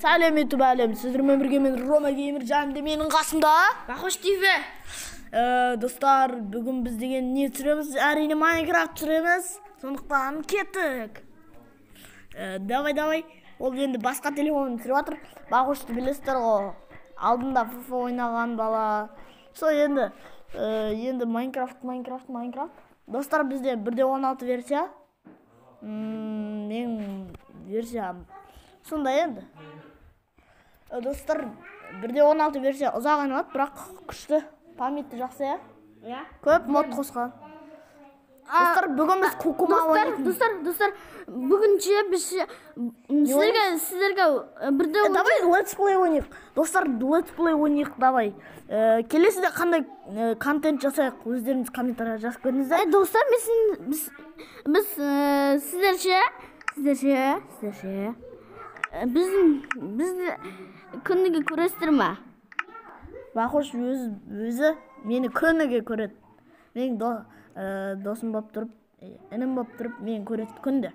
Сәлем YouTube әлем, сіздермен бірге мен Рома Геймер және де менің қасымда Бақош ТВ. Достар, бүгін біз деген не түсіреміз? Әрине Майнкрафт түсіреміз. Сондықтан кеттік. Давай, давай. Ол енді басқа телефонын түсіріп жатыр. Бақошты білесіздер ғой. Алдында ФФ ойнаған бала. Сол енді енді Майнкрафт, Майнкрафт, Майнкрафт. Достар, бізде 1.16 версия. Менің версиям сондай енді. Достар, 1.16 версия ұзақ айналады, бірақ күшті, памяті жақсы, иә? Иә. Көп мод қосқан. Достар, бүгін біз Кукума ойнайтын. Достар, бүгінше біз сіздерге бірде Давай летсплей ойнайық. Достар, летсплей ойнайық, давай. Келесіде қандай контент жасайық, өздеріңіз комментария жазып кетіңіздер. Достар, біз сіздерше бізді күніге көресіздер ма? Бақош өзі мені күніге көреді. Менің досым болып тұрып, інім болып тұрып, мені көреді күнде.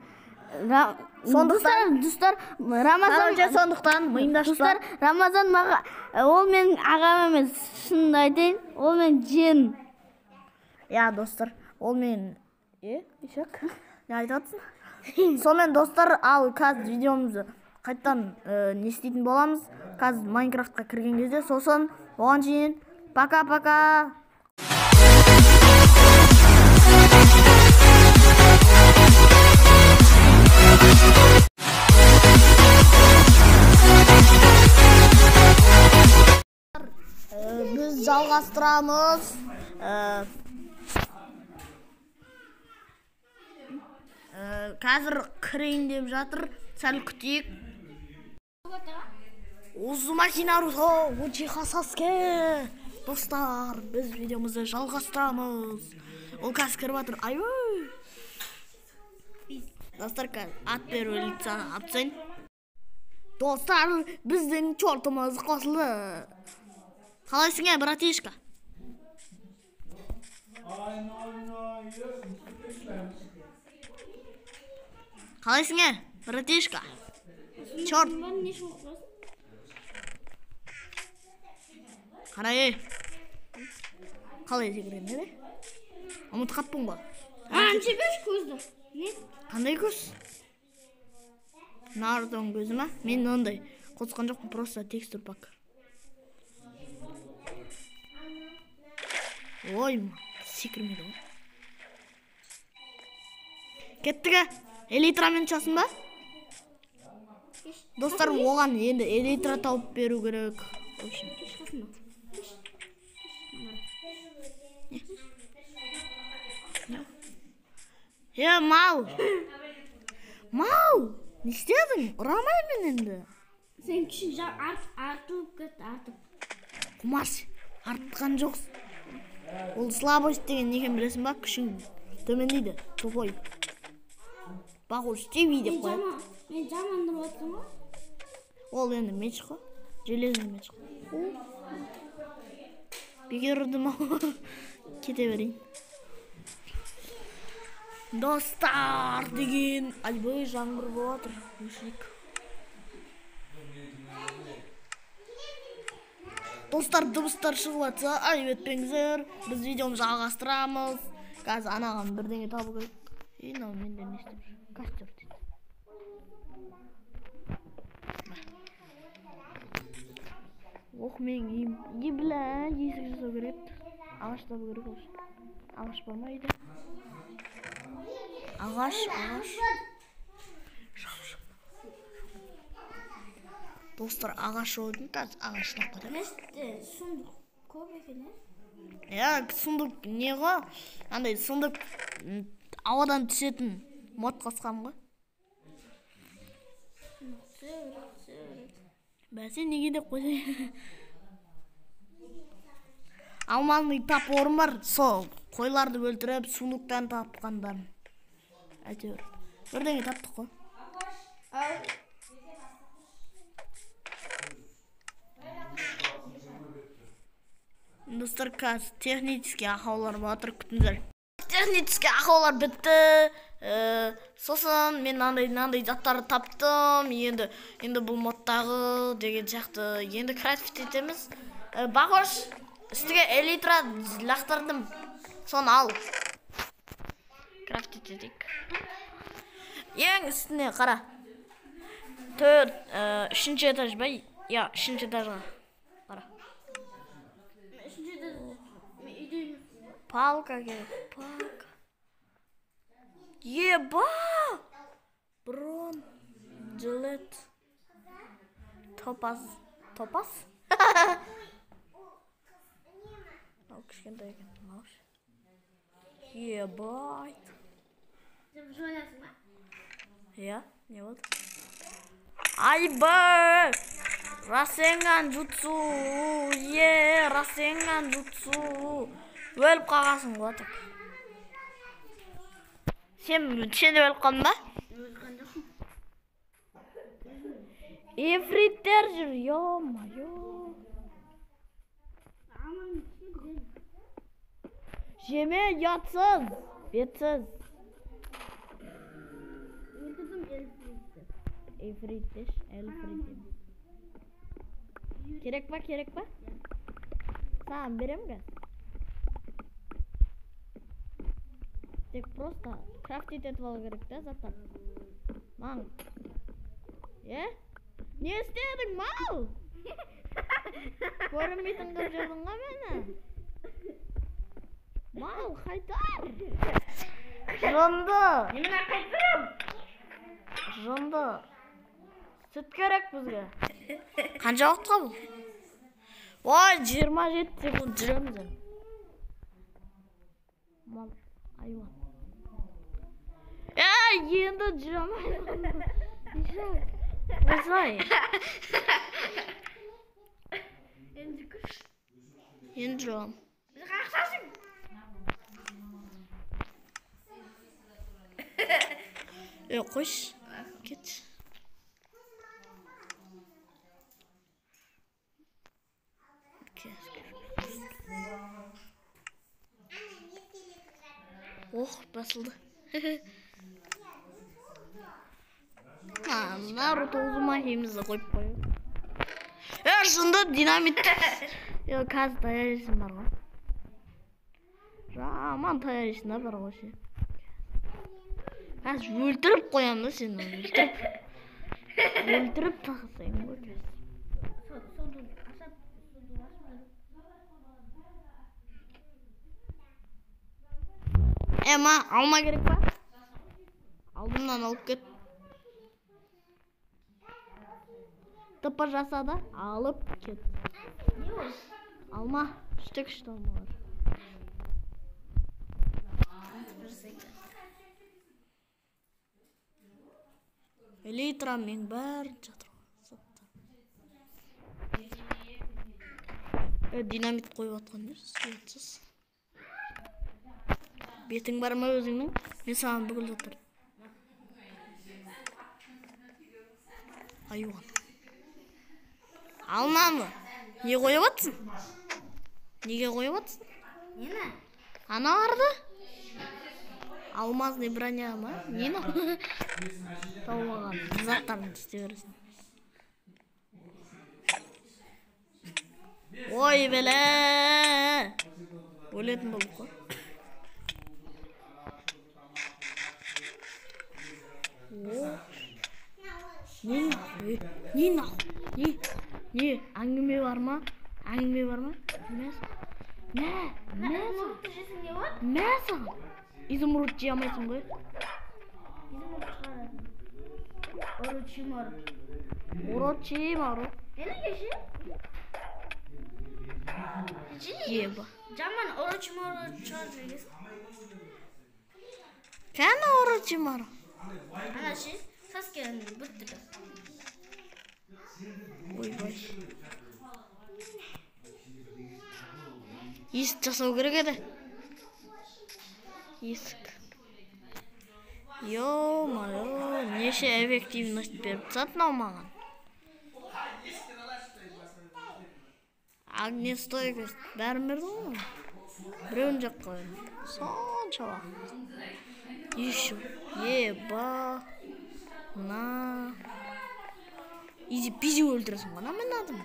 Сондықтан, достар, Рамазан, сондықтан миымды ашпа. Достар, Рамазан маға, ол менің ағам емес, шынымды айтайын, ол менің жиенім. Иә, достар, ол менің, ешек, не айтып жатсың? Сонымен, достар, ал қазір видеомызды қайтадан не істейтін боламыз. Қазір Майнкрафтқа кірген кезде, сосын оған шейін пока-пока. Біз жалғастырамыз. Қазір кірейін деп жатыр, сәл күтейік. Узумаки Наруто Учиха Саске. Достар, біз видеомызды жалғастырамыз. Ол қазір кіріп жатыр. Айбай. Достар, қазір ат беру лицаны алып тастайын. Достар, біздің чортымыз қосылды. Қалайсың, ә, братишка? Қалайсың, ә, братишка? Чорт. Қара, ей. Қалай секірген, еді? Ұмытып қаппын ғой. Анша берші көзді. Не? Қандай көз? Нарутоның көзі ма? Мен ондай қосқан жоқпын, просто текстур пак. Ой, секірмеді ғой. Кеттік, ә? Элитрамен ұшасың ба? Достар, оған енді элитра тауып беру керек. В общем, мал. Мал, не істедің? Ұрамаймын енді. Сен күшің артылып кетті, артып. Құмаш, артқан жоқсың. Ол слабость деген не екенін білесің ба? Күшің төмендейді, тупой. Бақош ТВ деп қояды. Мен жамандырып отырмын ғой. Ол енді меч қой. Железный меч қой. Бекер ұрдым ау. Кете берейін. Достар деген айбай жаңбыр болып жатыр. Өшірейік. Достар, дыбыстар шығып жатса, айып етпеңіздер. Біз видеомызды жалғастырамыз. Қазір анаған бірдеңе табу керек. Мынау менде не істеп жүр? Костер дейді. Ох, менің үйім. Ебля, есік жасау керек еді. Ағаш табу керек осы. Ағаш бар ма үйде? Ағаш, ағаш. Достар, ағаш ойдым, қазір ағаш тапып кетеміз. Сундук көп екен, ә? Иә, сундук не ғой? Андай сундук ауадан түсетін мод қосқам ғой. Бәсе неге деп қойсай. Алмазный топорым бар, сол қойларды өлтіріп, сундуктан тапқандарым. Әйтеуір бірдеңе таптық қой. Достар, қазір технический ақаулар жатыр, күтіңіздер. Технический ақаулар бітті. Сосын мен мынандай заттарды таптым. Енді бұл модтағы деген сияқты. Енді крафт етеміз. Бақош, үстіге элитра лақтырдым. Соны ал. Крафт етедік. Ең үстіне қара. 3-ші этаж ба? Я, 3-ші этажға. Қара. 3-ші этаж. Мен үйде емеспін. Палка керек, палка. Еба! Брон, жилет, топаз, топаз? Мынау кішкентай екен, мынау ше. Ебать. Сен жуанасың ба? Иә, не болды? Айбай! Расенган jutsu! Е, Расенган jutsu! Өліп қалғансың ғой так. Сен де өліп қалдың ба? Өлген жоқпын. Ифриттер жүр, ё-моё. Жеме ұятсыз, бетсіз. Өлтірдім эльфритті. Ифрит деш, эльфрит емес. Керек па, керек па? Саған берем қазір. Тек просто крафт етіп алу керек та заттар. Маң. Е? Не істедің, мал? Көрінбейтін қылып жүрдің ғой мені. Мал, қайтар. Жынды. Немене қайтарам? Жынды. Сүт керек бізге. Қанша уақытқа бұл? Ой, 27 секунд жүреміз енді. Мал, айуан. Енді жүре алмаймын. Осылай. Енді күш. Енді жүре аламын. Қақсасың. Қойшы. Кетші. Ох, басылды. Наруто Узумакиімізді қойып қояйық. Шынды динамит. Қазір таяқ бар ғой. Жаман таяқ жейсің да бар ғой ше. Қазір өлтіріп қоямын да сені, өлтіріп. Өлтіріп тастаймын ғой қазір. Ма, алма керек па? Алдымнан алып кет. Тыпыр жаса да, алып кет. Не ол? Алма, күшті алма бар. Элитра мен бәрін жатыр. Динамит қойып атқан не? Ұятсыз. Бетің бар ма өзіңнің? Мен саған бүкіл заттар. Айуан. Алманы не қойып атсың? Неге қойып атсың? Нені? Аналарды? Алмазный броня ма? Нені? Тауып алған заттарын істей бересің. Ой, бәле! Өлетін болдық қой. Не, не, не, не, әңгіме бар ма? Әңгіме бар ма? Мә, мә, мә саған. Изумруд жей алмайсың ғой. Изумруд шығарады. Орочимару. Орочимару. Мені кеше? Еба. Жаман Орочимару шығарып жегесің. Кәні Орочимару? Ана ше, Саскенің бір түрі. Ойбай. Есік жасау керек еді. Есік. Ё-моё, неше эффективность беріп тастады мынау маған. Огнестойкость бәрін берді ғой. Біреуін жеп қойдым. Сонша уақыт. Еще. Еба. На. Изи пизи өлтіресің ғой, мен адам.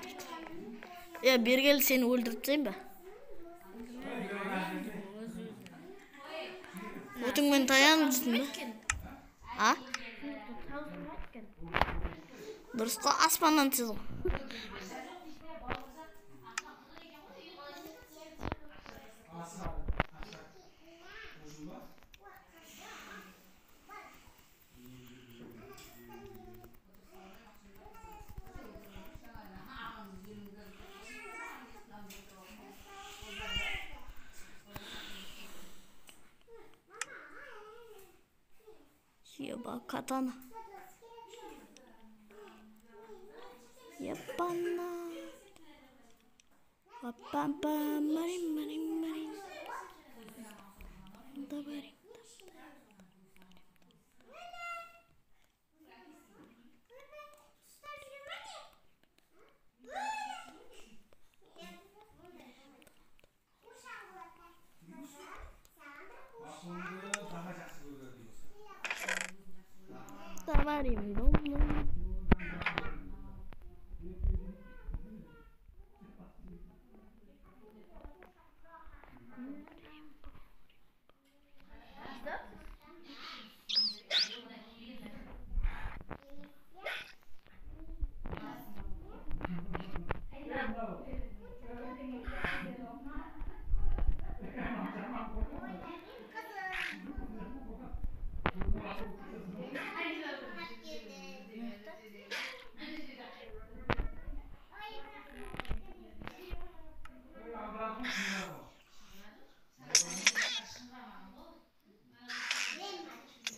Е, бері кел, сені өлтіріп тастайын ба? Отыңмен таянып жүрсің бе? А? Дұрыс қой, аспаннан түседі ғой. Еба, катана. Ебана. Папа, марин, марин, марин. Давай. Давай, дом.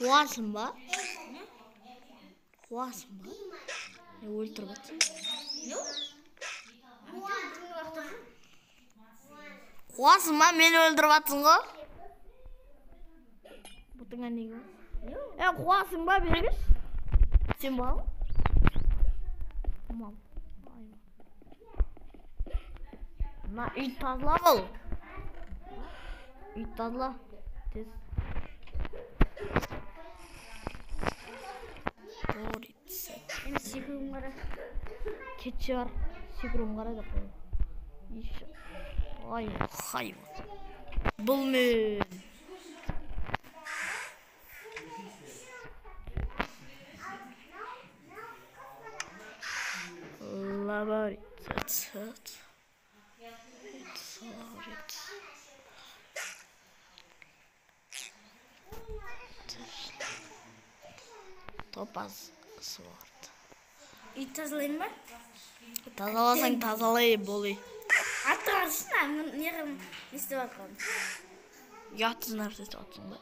Қуасың ба? Қуасың ба? Не өлтіріп жатсың? Қуасың ба? Мені өлтіріп жатсың ғой? Бұтыңа неге? Е, қуасың ба, бергіш? Сен бал? Мал. Мына үй тазала бол. Үй тазала. Тез. Енді секіруім қара. Кетші бар. Секіруім қара деп қой. Еще. Ай, хайван. Бұл мен. Лабарит. Топаз сварт. Үй тазалайын ба? Тазаласаң тазалай болай. Атты қарашы, не істеп жатқанын. Ұятсыз нәрсе істеп жатсың ба?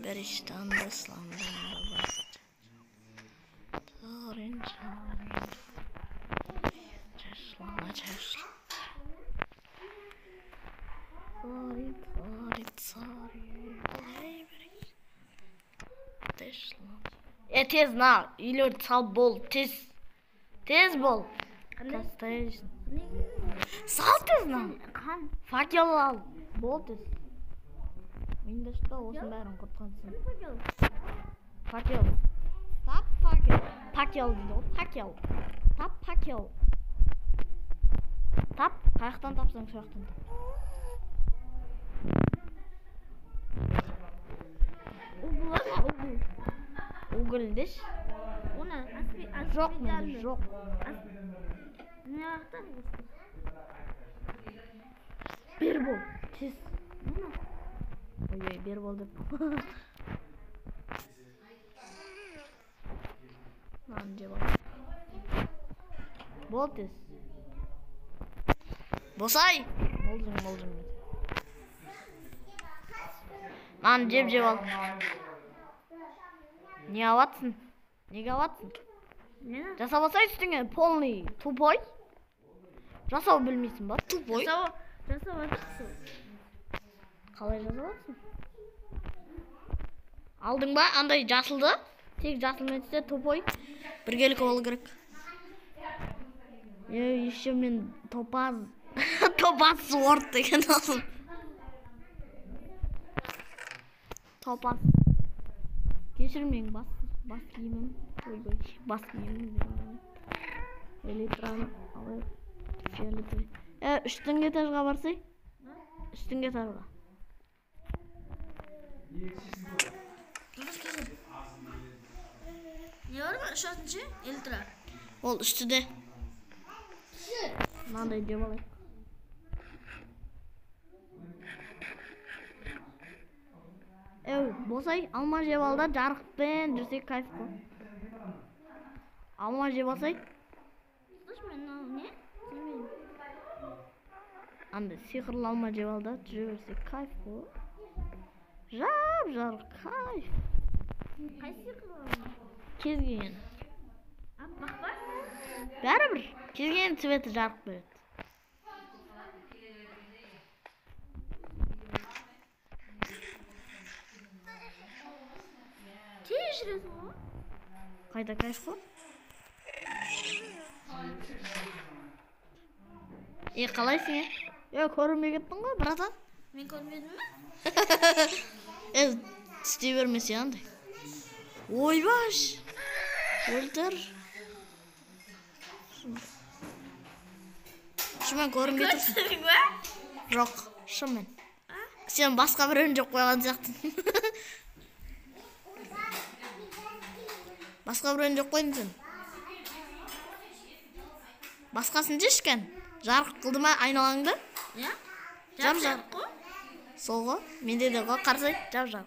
Беріштан Тез на, үйлерді салып бол, тез. Тез бол. Сал тез на. Факел ал. Бол тез. Миыңда шықпа, осының бәрін құртқансың. Факел. Тап факел. Факел дейді ғой, факел. Тап факел. Тап, қаяқтан тапсаң сол жақтан тап. Уголь деші? Жоқ менде, жоқ. Бер бол, тез. Ой, бер бол деп. Мынаны жеп ал. Бол тез. Босай! Болдың, болдың. Мынаны жеп ал. Не алатсың? Неге алатсың? Жасап алсай үстіңе полный тупой. Жасау білмейсің ба? Тупой. Жасап жатырсың. Қалай жасап жатсың? Алдың ба андай жасылды? Тек жасылмен түссе тупой. Біргелік болу керек. Еще мен топаз. Топаз сорт деген алдым. Топаз. Кешір менің бас киімім. Ойбай, бас киімім. Электраны алайық. Фиолетовый. Үстіңгі этажға барсай. Үстіңгі этажға. Не бар ма? Үшінші электра. Ол үстіде. Мынандай жеп алайық. Босай, алма жеп ал да, жарықпен жүрсек кайф қой. Алма жеп алсай. Не? Андай сиқырлы алма жеп ал да, жүре берсек кайф қой. Жап-жарық кайф. Қай сиқырлы алма? Кез келген. Аппақ па? Бәрібір. Кез келген цветі жарық береді. Тез жүресің ғой. Қайда кайф қой? Қалайсың, көрінбей кеттің ғой, братан. Мен көрмедім бе? Істей бермесе андай. Ойбаш! Өлтір. Шынымен көрінбей тұрсың. Көрсің бе? Жоқ, шынымен. Сен басқа біреуін жеп қойған сияқтысың. Басқа біреуін жеп қойдың сен. Басқасын жеші кән. Жарық қылды ма айналаңды? Иә. Жап-жарық қой. Сол ғой, менде де ғой, қарасай, жап-жарық.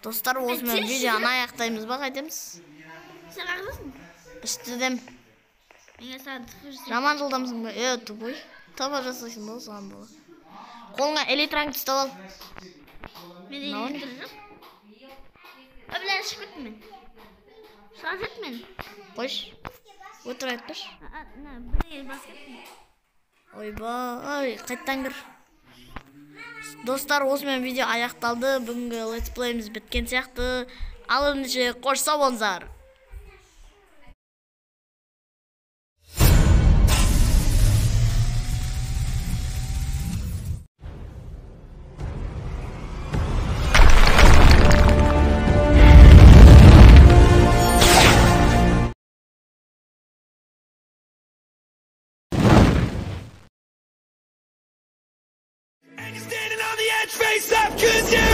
Достар, осымен видеоны аяқтаймыз ба, қайтеміз? Сен қайдасың? Үстідем. Мен саған түкірсем. Жаман жылдамсың ба? Тупой. Таба жасайсың ба, соған бола. Қолыңа электраңды ұстап ал. Менде электр жоқ. Бля, шығып кеттім мен. Шығып кеттім мен. Қойшы. Өтірік айтпашы. Бірдеңе басып кеттім. Ойбай, қайттан кір. Достар, осымен видео аяқталды. Бүгінгі летсплейіміз біткен сияқты. Ал ендеше қош сау болыңыздар. Face up, 'cause you